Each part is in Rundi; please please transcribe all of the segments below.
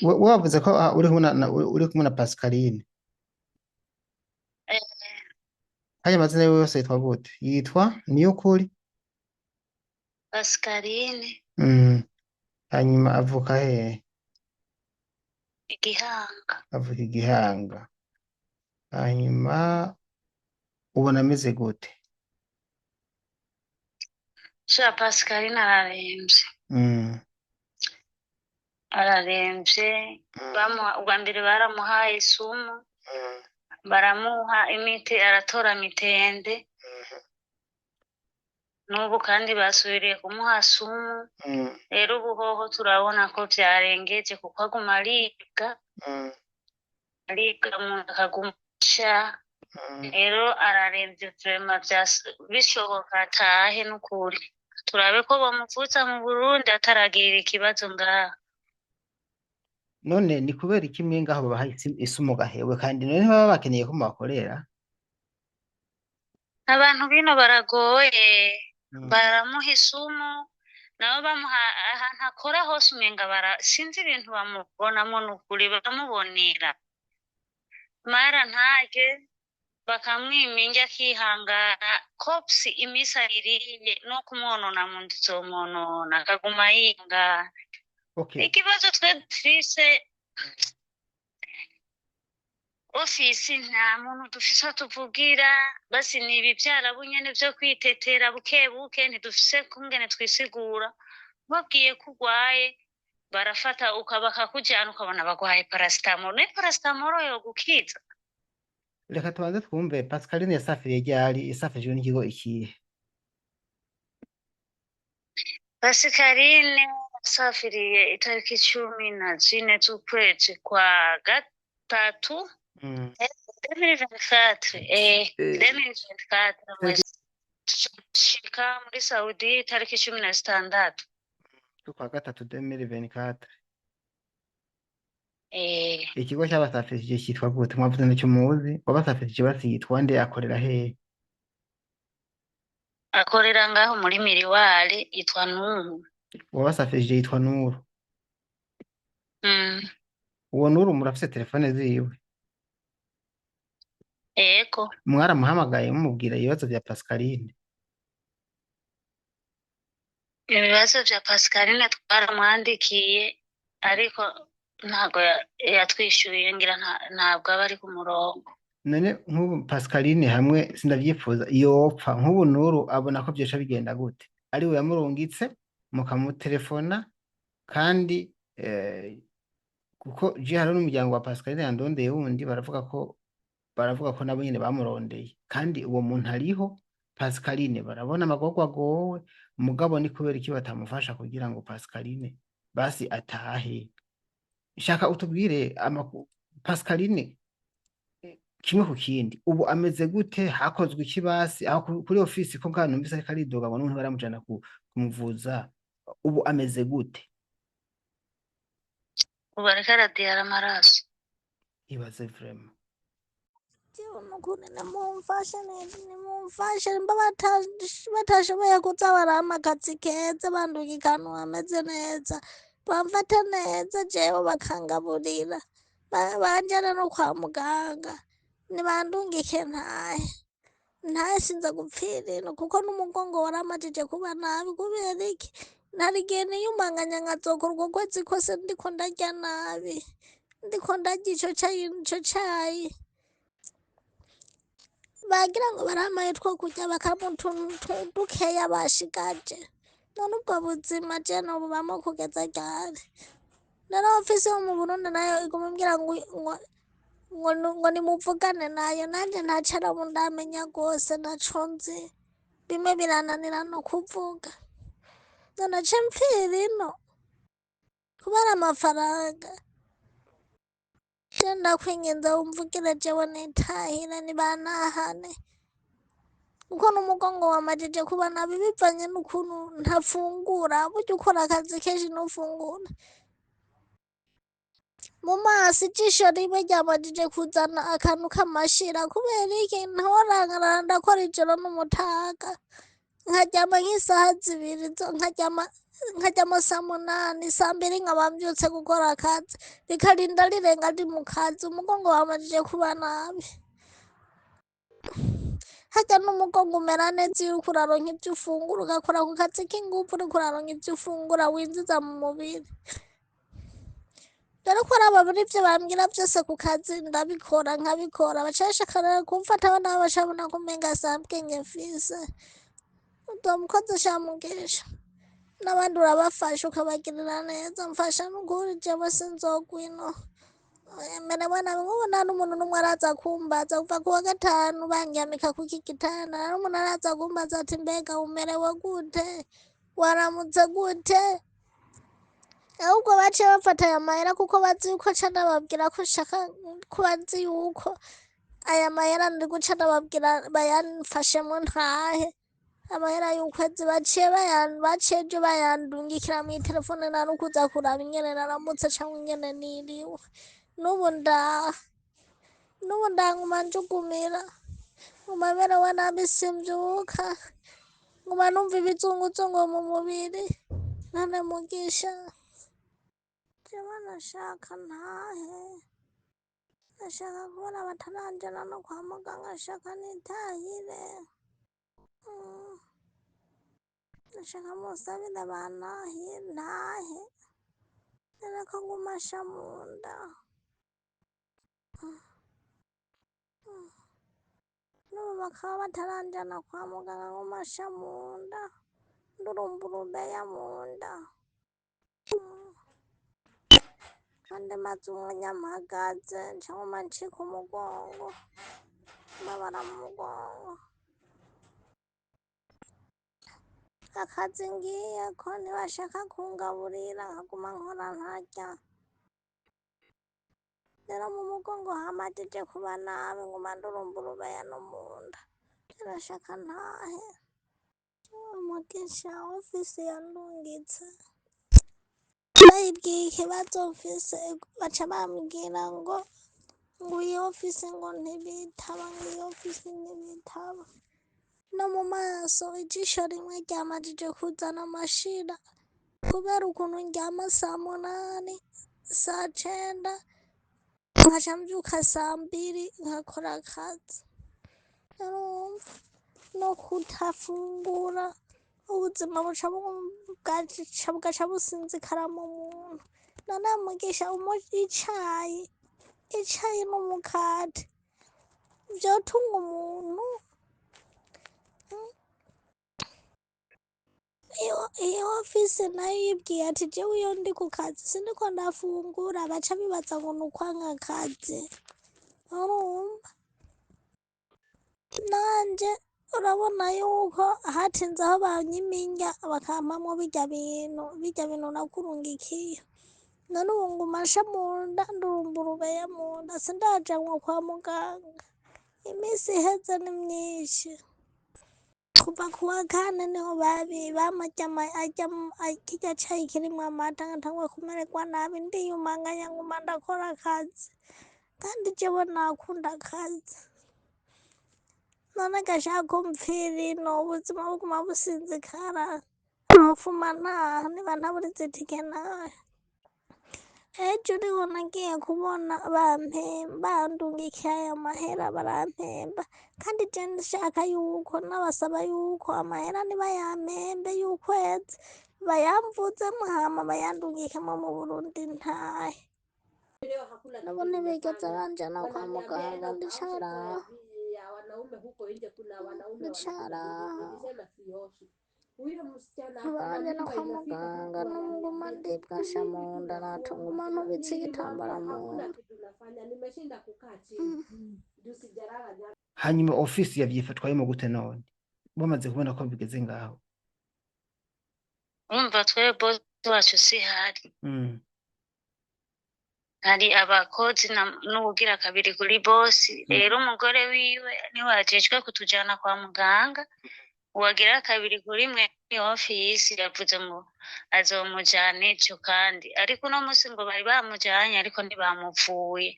We wavuze ko uri kumwe na Pascaline. Eh. Haya amazina yiwe yose yitwa gute? Yitwa Niyukuri. Pascaline. Hanyuma avuka hehe? Igihanga. Avuka Igihanga. Hanyuma ubona ameze gute? Sha, Pascaline araremvye. Araremvye. Bamuha ubwa mbere, baramuhaye isumu, baramuha imiti, aratora mitende. N'ubu kandi basubiriye kumuha sumu. Rero ubu hoho turabona ko vyarengeje, kuko aguma aribwa, aribwa mu nda, akaguma asha. Rero araremvye vraiment. Bishoboka atahe n'ukuri, turabe ko bomuvuza mu Burundi ataragira ikibazo ngaha. None ni kubera iki mwe ngaho babaha isumu gahewe, kandi none ntibaba bakeneye ko mubakorera? Abantu bino baragoye. Baramuha isumu, nabo bamuha ahantu akora hose umenga bara sinzi ibintu bamubonamo n'ukuri, baramubonera mara ntarye, bakamwima indya akihangana kopsi imisi ayiriye no kumwonona mu nda izomwonona, akaguma yihangana. Ikibazo twe dufise, ofisi nta muntu dufise atuvugira. Basi ni ibi vyarabu nyene vyo kwitetera buke buke, ntidufise kungene twisigura. Babwiye ko urwaye, barafata bakakujana, ukabona baguhaye paracetamol. Ne paracetamol yogukiza? Reka tubanze twumve, Pascaline yasafiriye ryari? Yasafirijwe n'ikigo ikihe? Pascaline yasafiriye itariki 14 z'ukwezi kwa gatatu 2024. 2024. Shika muri Saudi itariki 16. Z'ukwa gatatu 2024. Eh. Ikigo cyabasafirije cyitwa gute? Mwavuze nicyo muzi. Wabasafirije basi yitwa nde, akorera hehe? Akorera ngaho muri Miriwari, yitwa Nuhu. Uwabasafirije yitwa Nuru? Mm. Uwo Nuru murafise telefone ziwe? Ego. Mwaramuhamagaye mumubwira ibibazo vya Pascaline? Ibibazo vya Pascaline twaramwandikiye, ariko ntabwo yatwishyuye. Ngira ntabwo aba ari ku murongo. None nk'ubu Pascaline, hamwe sindavyifuza, yopfa nk'ubu, Nuru abona ko vyoca bigenda gute? Ari we yamurungitse, mukamutelefona kandi kuko je hariho n'umuryango wa Pascaline yandondeye wundi, baravuga ko nabo nyene bamurondeye, kandi uwo muntu ariho. Pascaline barabona amagorwa agowe, mugabo ni kubera iki batamufasha kugira ngo Pascaline basi atahe? Shaka utubwire Pascaline kimwe ku kindi, ubu ameze gute? Hakozwe iki basi aho kuri ofisi, ko ngaho numvise ariko aridoga ngo n'umuntu baramujana kumuvuza? Ubu ameze gute? Ubu ariko aradiyara amaraso. Ibaze vraiment. Jewe nukuri nimumfashe, nimumfashe. Nimba batashoboye kuza barampa akazi keza, bandungika ahantu hameze neza, bamfata neza jewe, bakangaburira, banjana no kwa muganga, nibandungike ntahe, ntahe, sinza gupfira ino, kuko n'umugongo waramajije kuba nabi. Kubera iki? Ntari igihe niyumanganya nkazokora uko kwezi kose ndiko ndarya nabi, ndiko ndarya ico cayi, ico cayi bagira ngo barampaye two kurya, bakampa utuntu dukeya bashigaje. None ubwo buzima je nobubamwo kugeza ryari? Rero ofisi yo mu Burundi nayo iguma imbwira ngo nimuvugane nayo. Nanje nta carabu ndamenya rwose, ntaco nzi, bimwe birananira no kuvuga. None ce mpfira ino kubera amafaranga? Je ndakwinginze wumvugire, jewe nitahire, nibanahane, kuko n'umugongo wamajije kuba nabi bivanye n'ukuntu ntafungura. Burya ukora akazi kenshi ntufungura. Mu maso ijisho rimwe ryamajije kuzana akantu k'amashira. Kubera iki? Ntora ndakora ijoro n'umutaga, nkaryama nk'isaha 2 nkaryama. Nkajyamo saa 8, saa 2 nkaba mbyutse gukora akazi, rikarinda rirenga ndi mu kazi, umugongo wamajije kuba nabi. Harya n'umugongo umera neza iyo uriko uraronka ivyo ufungura, ugakora ku kazi k'inguvu uriko uraronka ivyo ufungura winjiza mu mubiri. Rero ko araba muri ivyo bambwira vyose ku kazi ndabikora nkabikora, baca bashaka rero kumfata nabo baca babona ko umenga sa bwenge mfise. Uwo mukozi sha Mugisha, n'abandi urabafasha ukabagirira neza, mfasha n'ukuri jewe sinzogwa ino. Merewe nabi, nk'ubu nta n'umuntu n'umwe araza kumbaza kuva kuwa gatanu bandyamika kuki gitanda, nta n'umuntu araza kumbaza ati mbega umerewe gute, waramutse gute? Ahubwo baciye bafata aya mahera kuko bazi yuko nca ndababwira ko nshaka ko bazi yuko aya mahera ndi guca ndababwira bayamfashemwo ntahe. Amahera y'ukwezi baciye baciye ejo bayandungikira mw'iterefone, nta n'ukuza kuraba ingene naramutse canke ingene niriwe. N'ubu ndaha, n'ubu ndanguma njugumira, nguma merewe nabi simvyuka, nguma numva ibizunguzungu mu mubiri. None Mugisha, jewe nashaka ntahe, nashaka kubona bataranjana no kwa muganga, nshaka nitahire. Nashaka munsabire bantahe ntahe, dore ko nguma nsha munda. N'ubu bakaba bataranjana kwa muganga, nguma nsha munda, ndurumba urubeya munda. Kandi maze umwanya mpagaze, nca nguma ncika umugongo, mbabara mu mugongo. Akazi ngiyeko ntibashaka kungaburira, nkaguma nkora ntarya. Rero mu mugongo hamajije kuba nabi, nguma ndurumba urubeya no munda. Nashaka ntahe. Mugisha, ofisi yandungitse, bayibwiye ikibazo mfise, baca bambwira ngo iyi ofisi ngo ntibitaba, ngo iyi ofisi ntibitaba. No mu maso ijisho rimwe ryamajije kuzana amashira kubera ukuntu ndyama saa 8, saa 9, nkaca mvyuka saa 2 nkakora akazi. Urumva no kutafungura, ubuzima buca bugaca businzikara mu muntu. None Mugisha, icayi, icayi n'umukate vyotunga umuntu? Iyo ofisi nayo yibwiye ati jewe iyo ndi ku kazi sindiko ndafungura, baca bibaza ngo ni ukwanka akazi. Urumva nanje urabona yuko hatinze aho banyima indya bakampamwo birya bintu nakurungikiye. None ubu nguma nsha munda, ndurumba urubeya munda, sindajanwa kwa muganga. Imisi iheze ni myinshi. Kuva kuwa kane niho bampa kirya cayi kirimwo amata, ngatangura kumererwa nabi, ndiyumanganya nguma ndakora akazi. Kandi jewe nakunda akazi. None gashaka ko mpfira ino, ubuzima buguma businzikara, nofuma ntaha niba ntaburize itike nawe. Ejo niho nagiye kubona bampemba, bandungikiye aya mahera barampemba, kandi je nshaka yuko nabasaba yuko amahera nibayampembe y'ukwezi bayamvuzemwo hama bayandungikemwo mu Burundi ntahe. Nabo ntibigeze banjana kwa muganga, ndicaraho, ndicaraho. Ntibaranjana kwa muganga, n'ubu nguma ndibwa nsha munda, naco nguma ntubitse igitambara munda. Hanyuma ofisi yavyifatwayemo gute none bamaze kubona ko bigeze ngaho? Urumva twebwe bosi wacu sihari. Hari abakozi n'uwugira kabiri kuri bosi. Rero umugore wiwe niwe ajejwe kutujana kwa muganga. Uwagira kabiri kuri mwe ofisi yavuze ngo azomujana ejo, kandi ariko uno musi ngo bari bamujanye ariko ntibamuvuye.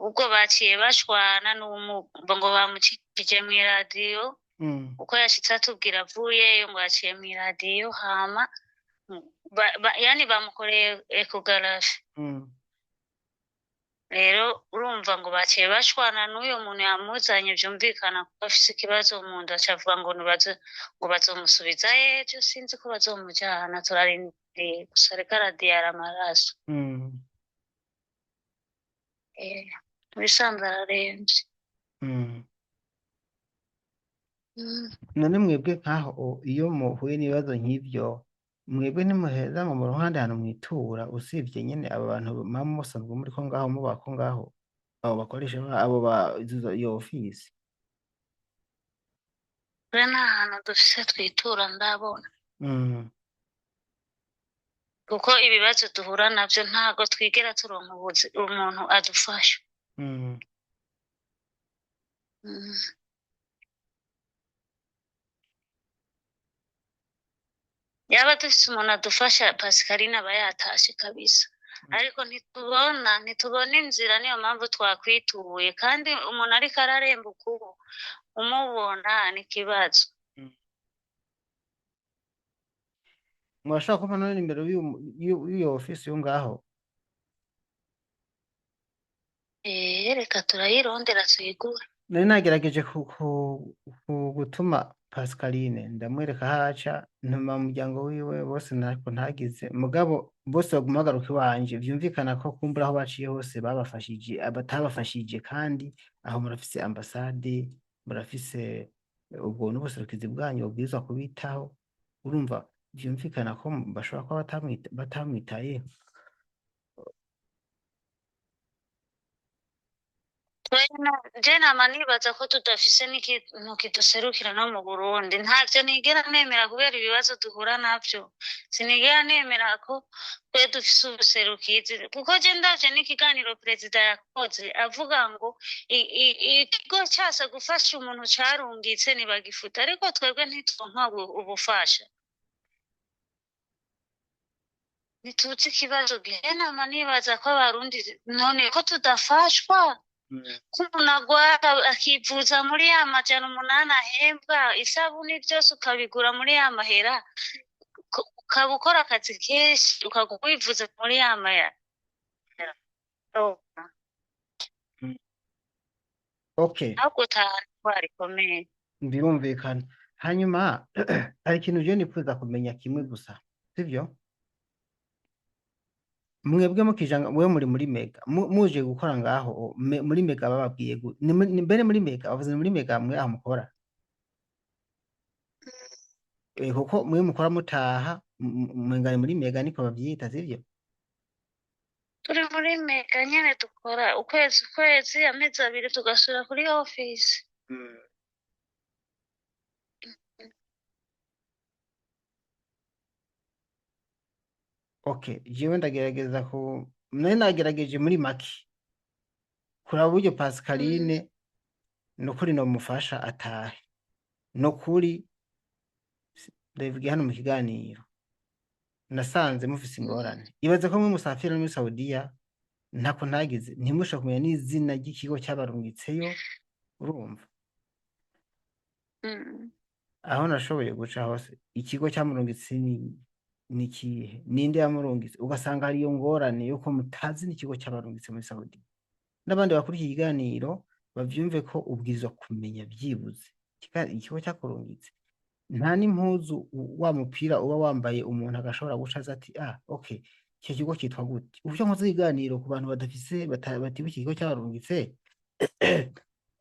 Ubwo baciye bashwana ngo bamucishije mw'iradiyo. Uko yashitse atubwira avuyeyo ngo yaciye mw'iradiyo hama Yani bamukoreye ekogarafi. Rero urumva ngo baciye bashwana n'uyo muntu yamuzanye, vyumvikana ko afise ikibazo mu nda, aca avuga ngo nibaze ngo bazomusubizayo ejo, sinzi ko bazomujana, turarindiriye gusa, ariko aradiyara amaraso. Eh, mubisanzwe araremvye. None mwebwe nkaho iyo muhuye n'ibibazo nk'ivyo, mwebwe ntimuheza ngo muronke ahandi hantu mwitura usibye nyene abo bantu muba musanzwe muriko ngaho mubako ngaho, abo bakoresha abo ba iyo ofisi? Twe nta hantu dufise twitura ndabona. Kuko ibibazo duhura navyo ntago twigera turonka umuntu adufasha. Yaba dufise umuntu adufasha, Pascaline aba yatashe kabisa. Ariko ntitubona inzira, niyo mpamvu twakwituye. Kandi umuntu ariko araremba ukubu umubona ni ikibazo. Murashobora kumpa none nimero y'iyo ofisi yo ngaho? Reka turayirondera tuyigure. Nari nagerageje gutuma Pascaline ndamwereka aho aca, ntuma umuryango wiwe bose, ntako ntagize, mugabo bose baguma bagaruka iwanje, vyumvikana ko kumbura aho baciye hose babafashije, abatabafashije, kandi aho murafise ambasade, murafise ubwo n'ubuserukizi bwanyu bubwirizwa kubitaho. Urumva vyumvikana ko bashobora kuba batamwitayeho. Je nama nibaza ko tudafise n'ikintu kiduserukira no mu Burundi. Ntavyo nigera nemera kubera ibibazo duhura navyo. Sinigera nemera ko twe dufise ubuserukizi, kuko je ndavye n'ikiganiro perezida yakoze avuga ngo ikigo case gufasha umuntu carungitse ntibagifuta, ariko twebwe ntituronka ubufasha. Ntituzi ikibazo gihari. Nama nibaza ko abarundi none ko tudafashwa, ko umuntu agwara akivuza muri ya 800 ahembwa, isabuni byose ukabigura muri ya mahera, ukaba ukora akazi kenshi ukaguma wivuza muri ya mahera. Okay. Ahubwo utahana indwara ikomeye. Birumvikana. Hanyuma hari ikintu je nifuza kumenya kimwe gusa, sivyo? Mwebwe mukija mwe muri mega muje gukora ngaho muri mega bababwiye ni mbere muri mega bavuze muri mega mwe aho mukora, kuko mwe mukora mutaha mwengane muri mega niko bavyita, sivyo? Turi muri mega nyene, dukora ukwezi ukwezi amezi 2 tugasubira kuri office. Okay, jewe ndagerageza ku nari nagerageje muri make kuraba uburyo Pascaline nukuri nomufasha atahe, nukuri ndabivugiye hano mu kiganiro, nasanze mufise ingorane. Ibaze ko mwe musafira muri Saudiya ntako ntagize, ntimushobora kumenya n'izina ry'ikigo cyabarungitseyo, urumva? Aho nashoboye guca hose ikigo cyamurungitse ni ikihe, ninde yamurungitse, ugasanga hari iyo ngorane yuko mutazi n'ikigo cyabarungitse muri Saudiya. N'abandi bakurikiye ikiganiro bavyumve ko ubwirizwa kumenya byibuze ikigo cyakurungitse. Nta n'impuzu wa mupira uba wambaye umuntu agashobora guca aza ati ah okay, icyo kigo cyitwa gute. Uburyo nkoze ikiganiro ku bantu badafise batibuka ikigo cyabarungitse,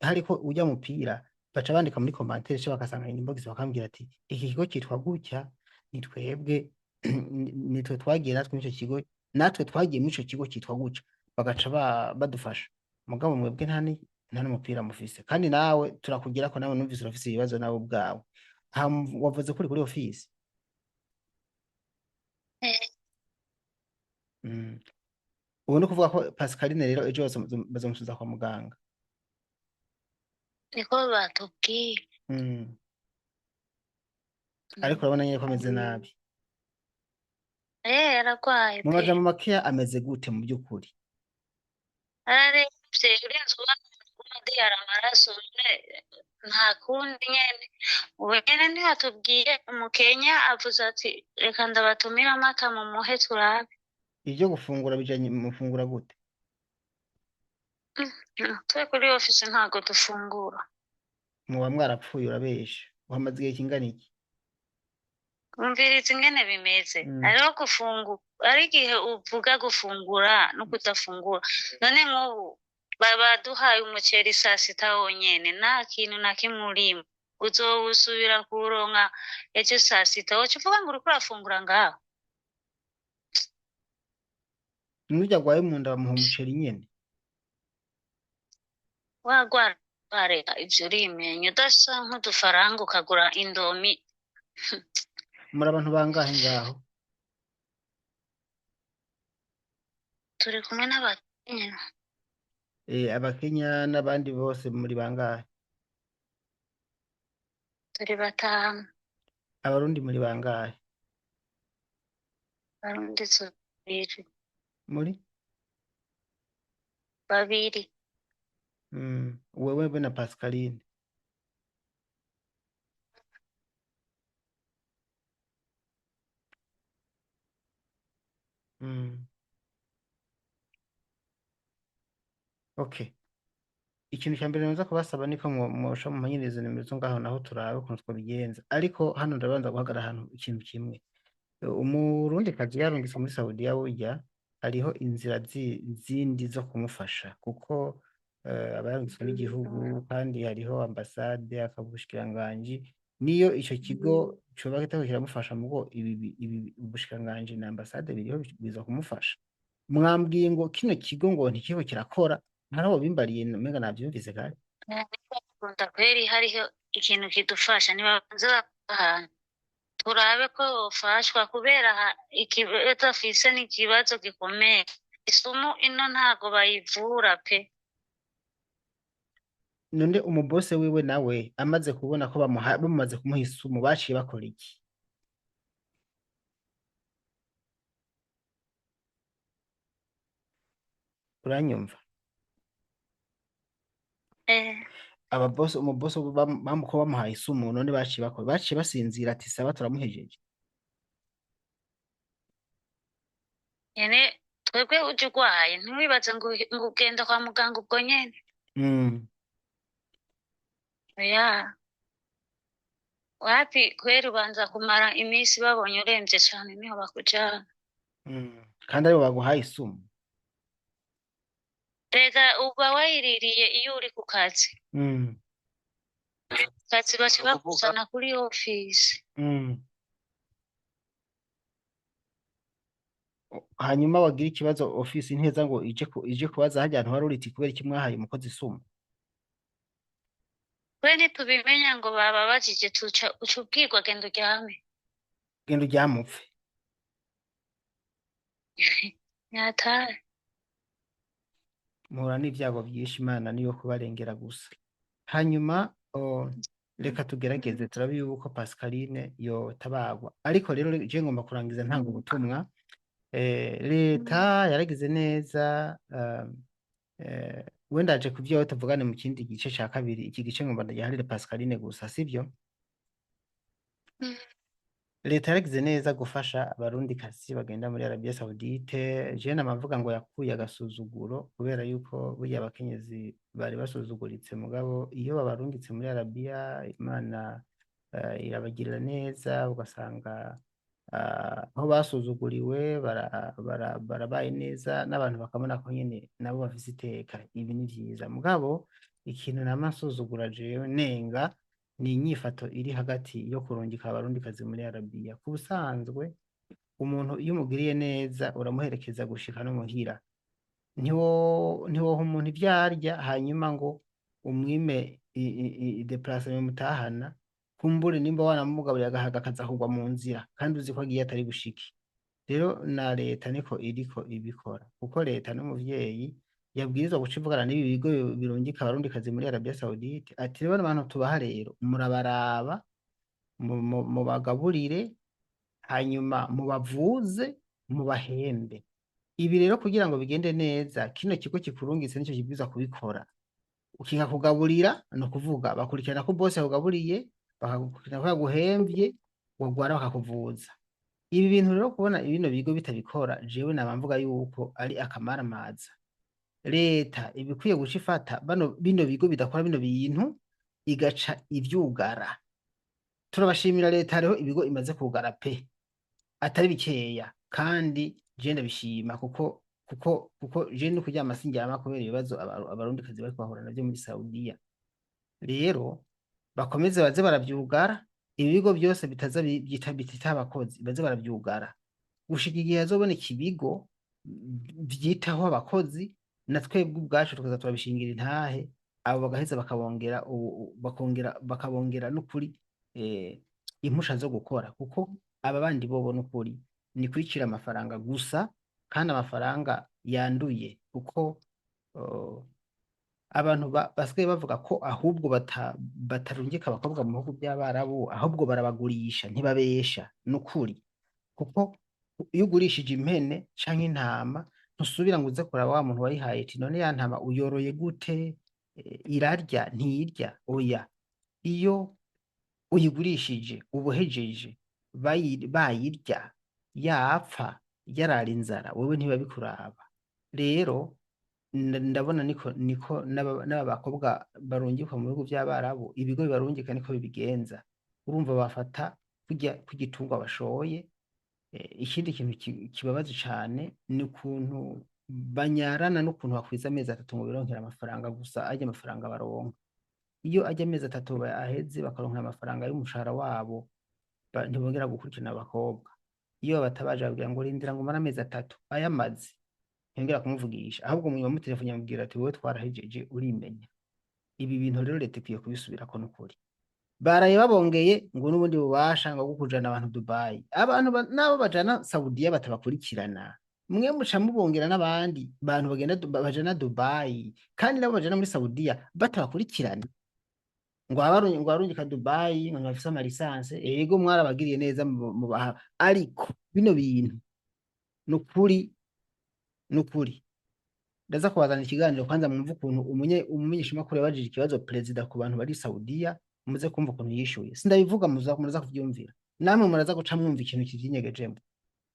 hariko ujya mupira baca bandika muri commentaire cyangwa bagasanga inbox bakambwira ati iki kigo cyitwa gutya, ni twebwe nitwe twagiye natwe muri ico kigo, natwe twagiye muri ico kigo cyitwa gutya, bagaca badufasha. Mugabo mwebwe nta n'umupira mufise, kandi nawe turakugira ko nawe numvise urafise ibibazo nawe ubwawe. Wavuze ko uri kuri office. Ubu ni ukuvuga ko Pascaline rero ejo bazomusubiza kwa muganga. Niko batubwiye. Ariko urabona nyene ko ameze nabi. Aragwaye Mu pe. majambo makeya ameze gute mu by'ukuri? Araremvye, urenze ubona Badiyara amaraso none nta kundi nyene. Ubu nyene ntibatubwiye, umukenya avuze ati reka ndabatumire amata mumuhe turabe. Ivyo gufungura bijanye, mufungura gute? Twe kuri ofisi ntago dufungura. Muba mwarapfuye, urabesha. Uhamaze igihe kingana iki? Umviriza ingene bimeze. Hariho gufungura, ari igihe uvuga gufungura no kudafungura. None nk'ubu baduhaye umuceri saa sita wonyene, nta kintu na kimwe urimo, uzowusubira kuwuronka ejo saa sita, woca uvuga ngo uriko urafungura ngaho? N'urya agwaye mu nda bamuha umuceri nyene? Wagwara bareka ivyo urimenya, udasa nk'udufaranga ukagura indomi. Muri abantu bangahe ngaho? Turi kumwe n'abakenya. Abakenya n'abandi bose muri bangahe? Turi batanu. Abarundi muri bangahe? Barundi tubiri. Muri? Babiri. Wewe be na Pascaline. Okay. Ikintu cya mbere nza kubasaba niko mwosha mumenyereze nimero zo ngaho, naho turabe ukuntu twabigenza. Ariko hano ndabanza guhagarara ahantu ikintu kimwe. Umurundikazi yarungitswe muri Saudiya, burya hariho inzira zindi zo kumufasha, kuko aba yarungitswe n'igihugu, kandi hariho ambasade, akaba ubushikiranganji, niyo ico kigo coba kitariko kiramufasha, mugo ibi ubushikiranganji na ambasade biriho biza kumufasha. Mwambwiye ngo kino kigo ngo ntikiriko kirakora, hariho bimbariye, umenga navyumvise kare. Nkunda kweri hariho ikintu kidufasha, nibabanze ahantu turabe ko bofashwa, kubera ikibazo afise ni ikibazo gikomeye. Isumu ino ntago bayivura pe. None umubose wiwe nawe amaze kubona ko bamaze kumuha isumu, baciye bakora iki? Uranyumva? Eh. Ababose, umubose ko bamuhaye isumu, none baciye bakora, baciye basinzira ati saba turamuhejeje? Nyene twebwe uje urwaye ntiwibaze ngo ugenda kwa muganga ubwo nyene. Oya, wapi kweri, ubanza kumara iminsi, babonye uremvye cane niho bakujana. Kandi aribo baguhaye isumu. Rega uba wayiririye iyo uri ku kazi. Kazi baca Ni ukuvuga bakuzana kuri ofisi. Hanyuma wagira ikibazo, ofisi ntiheza ngo ije kubaza harya hantu wari uri kubera iki mwahaye umukozi isumu? Twe ntitubimenya ngo bababajije, tuca uca ubwirwa genda uryame. Genda uryame upfe. Nyatari. Muhura n'ivyago vyinshi, Imana niyo kubarengera gusa. Hanyuma reka tugerageze turabe yuko Pascaline yotabagwa. Ariko rero je ngomba kurangiza ntanga ubutumwa. Leta yaragize neza, wenda aje kuvyo tuvugane mu kindi gice ca kabiri. Iki gice ngomba ndagiharire Pascaline gusa, sivyo? Leta yaragize neza gufasha abarundikazi bagenda muri Arabia Saoudite. Je namavuga ngo yakuye agasuzuguro, kubera yuko burya abakenyezi bari basuzuguritse, mugabo iyo babarungitse muri Arabia, Imana irabagirira neza, ugasanga aho basuzuguriwe barabaye neza, n'abantu bakabona ko nyene nabo bafise iteka. Ibi ni vyiza, mugabo ikintu nama nsuzugura jewe nenga ni inyifato iri hagati yo kurungika abarundikazi muri Arabia. Ku busanzwe umuntu iyo umugiriye neza uramuherekeza gushika no muhira. Ntiwoha umuntu ivyo arya hanyuma ngo umwime déplacement mutahana, kumbure nimba wanamugaburiye agahaga akaza kugwa mu nzira, kandi uzi ko agiye atari bushike. Rero na leta niko iriko ibikora, kuko leta n'umuvyeyi yabwirizwa guca ivugana n'ibi bigo birungika abarundikazi muri Arabia Saoudite, ati rero abantu tubaha rero murabaraba, mubagaburire, hanyuma mubavuze, mubahembe. Ibi rero kugira ngo bigende neza, kino kigo kikurungitse nico kibwirizwa kubikora. Ukikakugaburira, ni ukuvuga bakurikirana ko boss yakugaburiye, bakagukurikirana ko yaguhemvye, wagwara bakakuvuza. Ibi bintu rero, kubona bino bigo bitabikora, jewe naba mvuga yuko ari akamaramaza. Leta iba ikwiye guca ifata bino bigo bidakora bino bintu, igaca ivyugara. Turabashimira leta, hariho ibigo imaze kugara pe, atari bikeya, kandi je ndabishima kuko je no kuryama sindyama kubera ibibazo abarundikazi bariko bahura navyo muri Saudiya. Rero bakomeze baze baravyugara ibigo byose bitaza bitita abakozi, baze baravyugara gushika igihe hazoboneka ibigo vyitaho abakozi, na twebwe ubwacu tukaza turabishingira intahe, abo bagaheza bakabongera bakongera bakabongera n'ukuri impusha zo gukora, kuko aba bandi bobo n'ukuri ni kwicira amafaranga gusa, kandi amafaranga yanduye, kuko abantu basigaye bavuga ko ahubwo batarungika abakobwa mu bihugu by'Abarabu, ahubwo barabagurisha. Ntibabesha n'ukuri, kuko iyo ugurishije impene canke intama, ntusubira ngo uze kuraba wa muntu wayihaye ati: "None ya ntama uyoroye gute? Irarya, ntirya?" Oya, iyo uyigurishije ubuhejeje, bayirya, yapfa, yarara inzara, wewe ntiba bikuraba. Rero ndabona niko n'aba bakobwa barungikwa mu bihugu by'Abarabu, ibigo bibarungika niko bibigenza. Urumva bafata kurya kw'igitungwa bashoye. Ikindi kintu kibabaza cane ni ukuntu banyarana n'ukuntu bakwiza amezi 3 ngo bironkere amafaranga gusa. Arya amafaranga baronka, iyo ajya amezi 3 aheze bakaronka amafaranga y'umushahara wabo, ntibongera gukurikirana abakobwa. Iyo babatabaje, babwira ngo rindira ngo umare amezi 3, ayamaze ntiyongera kumuvugisha, ahubwo munyuma mutelefone amubwira ati: "Wowe twarahejeje, urimenya." Ibi bintu rero leta ikwiye kubisubirako n'ukuri. Baraye babongeye ngo n'ubundi bubasha ngo bwo kujana abantu Dubai, abantu nabo bajana Saudiya batabakurikirana. Mwe muca mubongera n'abandi bantu bagenda bajana Dubai, kandi nabo bajana muri Saudiya batabakurikirana, ngo abarungika Dubai ngo bafise ama licence. Ego, mwarabagiriye neza mubaha, ariko bino bintu nukuri nukuri ndaza kubazana ikiganiro kwanza mwumve ukuntu umumenyeshamakuru yabajije ikibazo perezida ku bantu bari Saudiya, muze kumva ukuntu yishuye. Sindabivuga, muza kuvyumvira namwe, muraza guca mwumva ikintu kivy'inyegejemwo.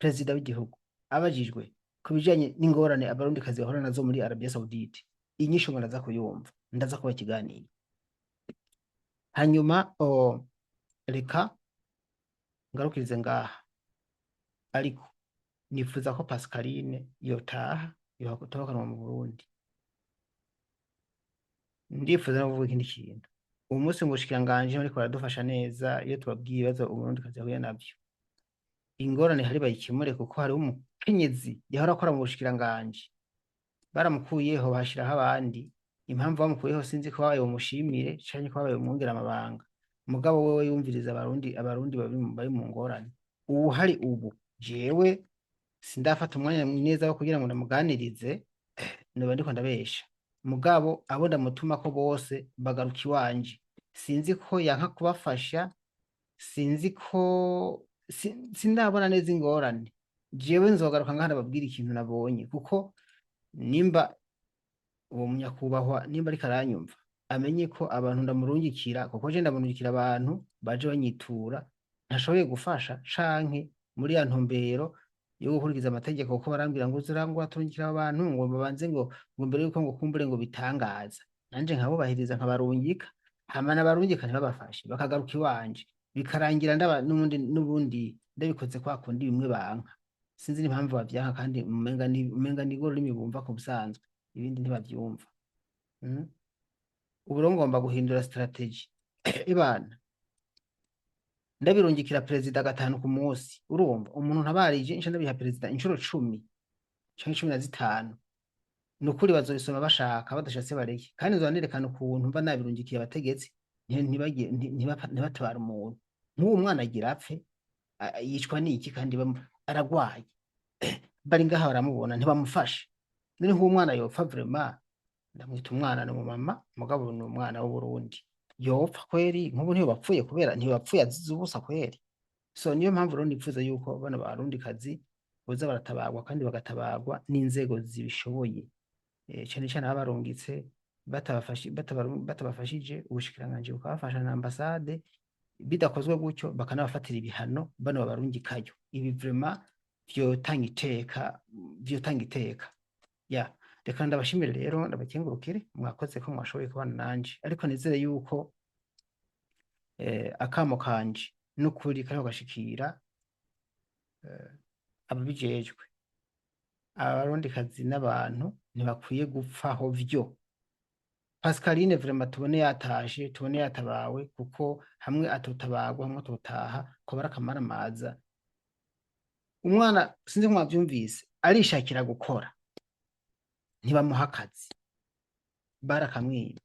Perezida w'igihugu abajijwe ku bijanye n'ingorane abarundikazi bahura nazo muri Arabia Saudite, inyishu muraza kuyumva, ndaza kuba ikiganiro hanyuma. Reka ngarukirize ngaha, ariko nifuza ko Pascaline yotaha, yotahukanwa mu Burundi. Ndifuza no kuvuga ikindi kintu. Uwo munsi mu bushikiranganji bariko baradufasha neza iyo tubabwiye ibibazo umurundikazi yahuye navyo. Ingorane hari bayikemure, kuko hariho umukenyezi yahora akora mu bushikiranganji, baramukuyeho bahashiraho abandi. Impamvu bamukuyeho sinzi, ko babaye bumushimire canke ko babaye bumwongera amabanga, mugabo wewe yumviriza abarundi bari mu ngorane. Ubu hari ubu jewe sindafata umwanya neza wo kugira ngo ndamuganirize, noba ndiko ndabesha, mugabo abo ndamutumako bose bagaruka iwanje. Sinzi ko yanka kubafasha, sinzi ko sindabona neza ingorane. Jewe nzogaruka ngaha ndababwira ikintu nabonye, kuko nimba uwo munyakubahwa nimba ariko aranyumva, amenye ko abantu ndamurungikira, kuko je ndamurungikira abantu baje banyitura ntashoboye gufasha, canke muri ya ntumbero yo gukurikiza amategeko, kuko barambwira ngo uzurangwa turungikira abantu ngo babanze ngo mbere yuko ngo kumbure ngo bitangaza, nanje nkabubahiriza nkabarungika, hama nabarungika ntibabafashe, bakagaruka iwanje, bikarangira ndaba n'ubundi ndabikoze kwa kundi bimwe banka. Sinzi n'impamvu bavyanka, kandi umenga ni ururimi bumva ku busanzwe, ibindi ntibavyumva. Ubu rero ngomba guhindura strategy ibana ndabirungikira perezida gatanu ku munsi. Urumva umuntu ntabarije, nca ndabiha perezida inshuro 10 canke 15. Ni ukuri bazobisoma bashaka, badashatse bareke. Kandi nzoba nerekana ukuntu mba nabirungikiye abategetsi ntibatabara umuntu nk'uwo mwana agira apfe, yicwa n'iki kandi aragwaye, bari ngaha baramubona ntibamufashe. None nk'uwo mwana yopfa, vraiment ndamwita umwana, ni umumama, mugabo ni umwana w'Uburundi, yopfa kweri nk'ubu ntiyobapfuye kubera ntiyobapfuye azize ubusa kweri? So niyo mpamvu rero nifuza yuko bano barundikazi boza baratabarwa, kandi bagatabarwa n'inzego zibishoboye, cane cane ababarungitse. Batabafashije, ubushikiranganji bukabafasha na ambasade. Bidakozwe gutyo, bakanabafatira ibihano bano babarungikayo. Ibi vraiment vyotanga iteka, vyotanga iteka. Ya, reka ndabashimire rero, ndabakengurukire, mwakoze ko mwashoboye kubana nanje. Ariko nizere yuko akamo kanje n'ukuri kariko gashikira ababijejwe. Abarundikazi n'abantu ntibakwiye gupfaho vyo. Pascaline vraiment tubone yatashe, tubone yatabawe, kuko hamwe atotabagwa, hamwe atotaha, ko barakamaramaza. Umwana, sinzi ko mwavyumvise, arishakira gukora, ntibamuha akazi, barakamwiba.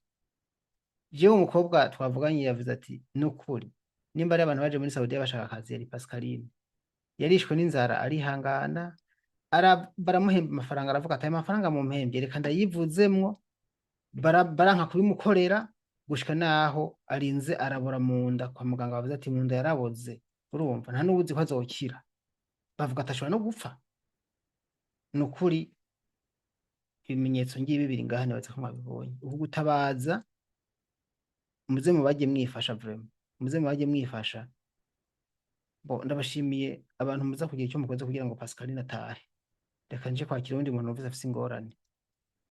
Jewe umukobwa twavuganye yavuze ati: "Nukuri nimba ari abantu baje muri Saudiya bashaka akazi, yari Pascaline." Yarishwe n'inzara, arihangana, baramuhemba amafaranga, aravuga ati: "Aya mafaranga mumpembye, reka ndayivuzemwo." Baranka kubimukorera gushika naho arinze arabora mu nda. Kwa muganga bavuze ati mu nda yaraboze, urumva nta n'uwuzi ko azokira, bavuga ati ashobora no gupfa. Nukuri ibimenyetso ngibi biri ngaha, nibaza ko mwabibonye. Ubu gutabaza, muze mubajye mwifasha, vraiment muze mubajye mwifasha. Bo, ndabashimiye abantu muza kugira icyo mukoze kugira ngo Pascaline atahe. Reka nje kwakira uwundi muntu uvuze afise ingorane.